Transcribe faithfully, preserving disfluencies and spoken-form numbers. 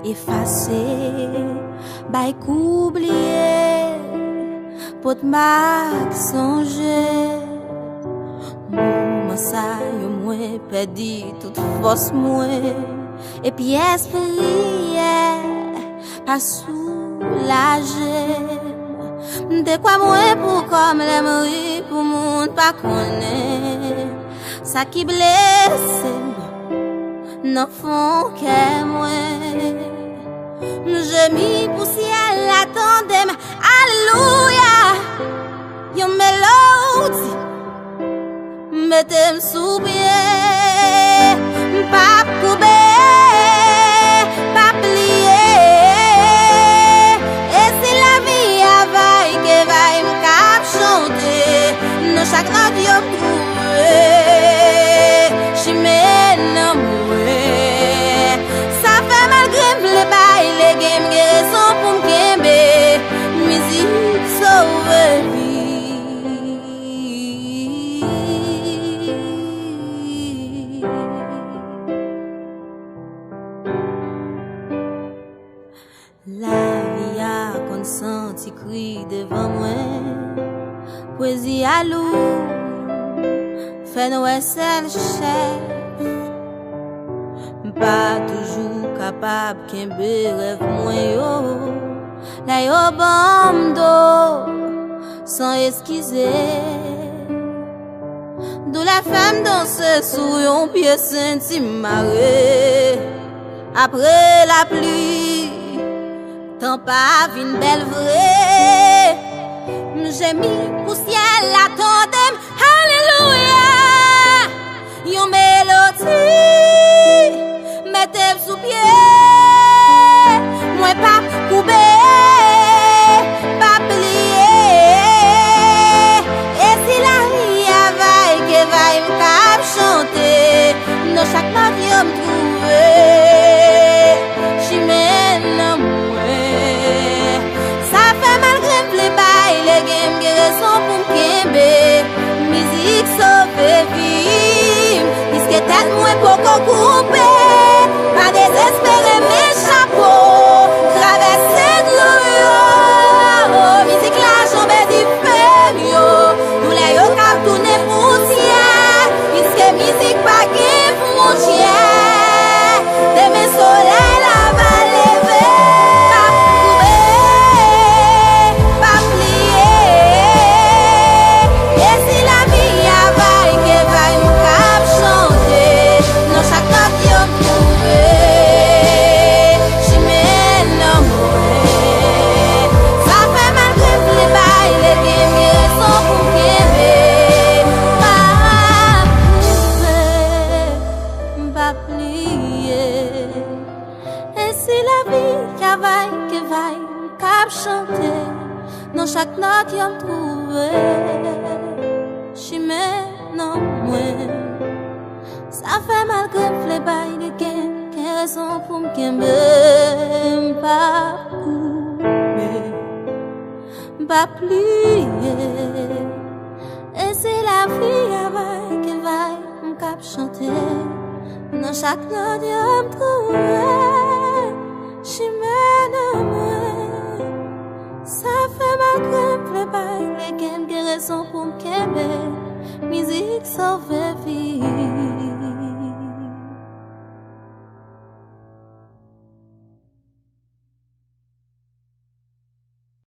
Efase, bay kou bliye, pot mak sonje. Moman sa yo mwen pèdi tout fòs mwen, epi èspri yè pa soulaje m. M te kwè mwen pou kò m lè m ri pou moun pa konnen sa ki blese m nan fon kè mwen. M jemi pou syèl la tande m, alelouya. Yon melodi mete m sou pye. M p ap koube, p ap pliye. E si lavi a vay ke vay, m k ap chante nan chak nòt yo m twouve chimen nan mwen. Sa fè malgre m vle bay legen, m gen rezon pou m kenbe. Mizik sove vi. Lavi a konn santi kri devan mwen. Pwezi a lou, fè n wè sèl chèf. M pa toujou kapab kenbe rèv mwen yo lè yo ban m do san eskize. Doulè fè m danse sou yon pye senti m mare. Apre lapli, tan pa vin bèl vre. M jemi pou syèl la tande m, alelouya. Yon melodi mete m sou pye. Mwen p ap koube, p ap pliye. E si lavi a vay ke vay, m k ap chante nan chak nòt yo m twouve chimen nan mwen. Sa fè malgre m vle bay legen, m gen rezon pou m kenbe. Mizik sove vi m, piske tèt mwen poko koupe. Pa dezespere, men chapo, travèse dlo yo. Mizik la janbe dife m yo, doulè yo k ap tounen pousyè, piske mizik pa gen fwontyè. Demen solèy la va leve, p ap koube, p ap pliye. E si lavi a vay ke vay, m k ap chante nan chak nòt yo m twouve chimen nan mwen. Sa fè malgre m vle bay legen, m gen rezon pou m kenbe. M p ap koube, m p ap pliye. E si lavi a vay ke vay, m k ap chante nan chak nòt yo m twouve chimen nan mwen. Sa fè malgre m vle bay legen, gen rezon pou m kenbe. M p ap koube, m p ap pliye. E si lavi a vay ke vay, m k ap chante nan chak nòt yo m twouve chimen nan mwen. Sa fè malgre m vle bay legen, m gen rezon pou m kenbe. Mizik sove vi.